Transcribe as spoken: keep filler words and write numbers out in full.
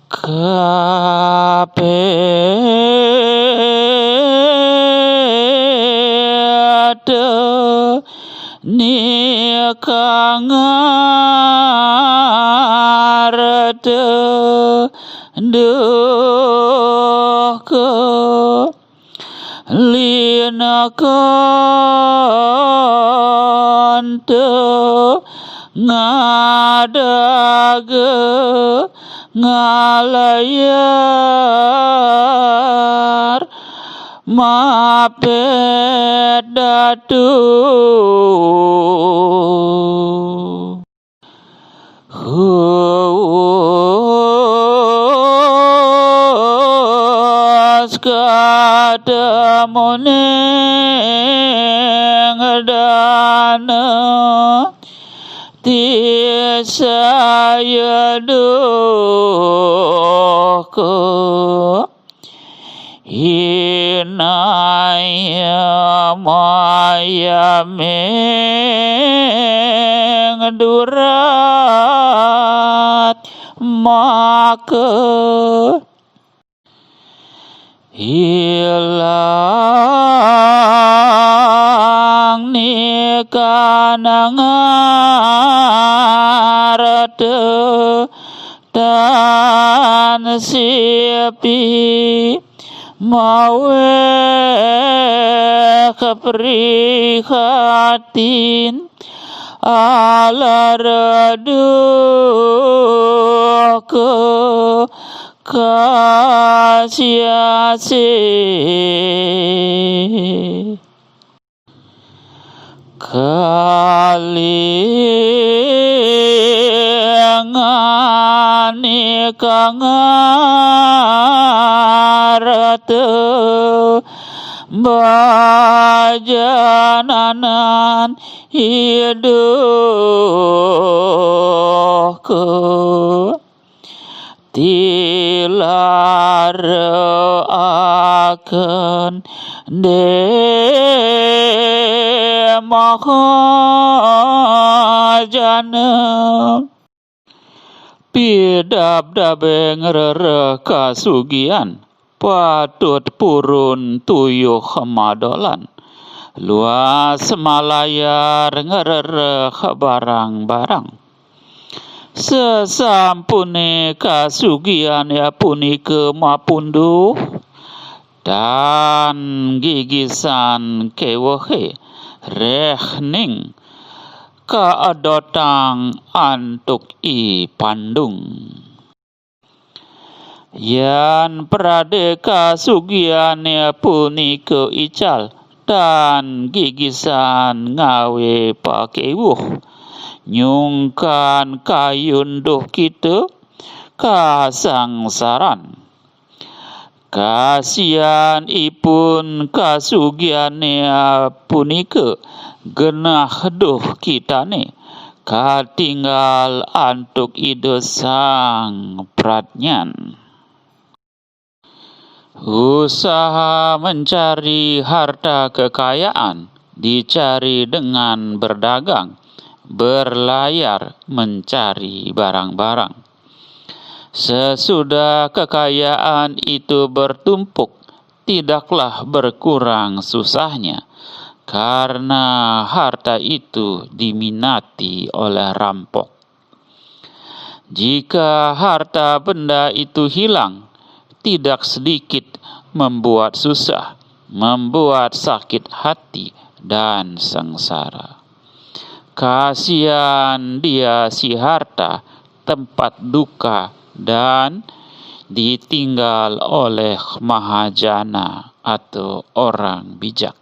Kapet ni kangarta duh ke linakan te ngadaga ngalayar mapet datu. Huus katamuning dana ti saya duka. Inaya maya mengdurat maka ilang ni kanangarta tan sipi maweh prihatin alar duka kasiasi. Kalingani kangarta bajananan iduh ke tilara akan de mahajana. Pidabdab ngrereh kasugian, patut purun tuyuh madolan. Luas malayar ngrereh barang-barang. Sesampune kasugian ya punika mapunduh, tan gigisan kewehe rehning kaedotang antuk i pandung. Yan prade kasugiane punika ical, tan gigisan ngawe pakewuh, nyungkan kayun duh kita kasangsaran. Kasian ipun kasugiane punika genah duh kitane katinggal antuk Ida Sang Pradnyan. Usaha mencari harta kekayaan dicari dengan berdagang, berlayar mencari barang-barang. Sesudah kekayaan itu bertumpuk, tidaklah berkurang susahnya, karena harta itu diminati oleh rampok. Jika harta benda itu hilang, tidak sedikit membuat susah, membuat sakit hati, dan sengsara. Kasihan dia si harta, tempat duka, dan ditinggal oleh mahajana atau orang bijak.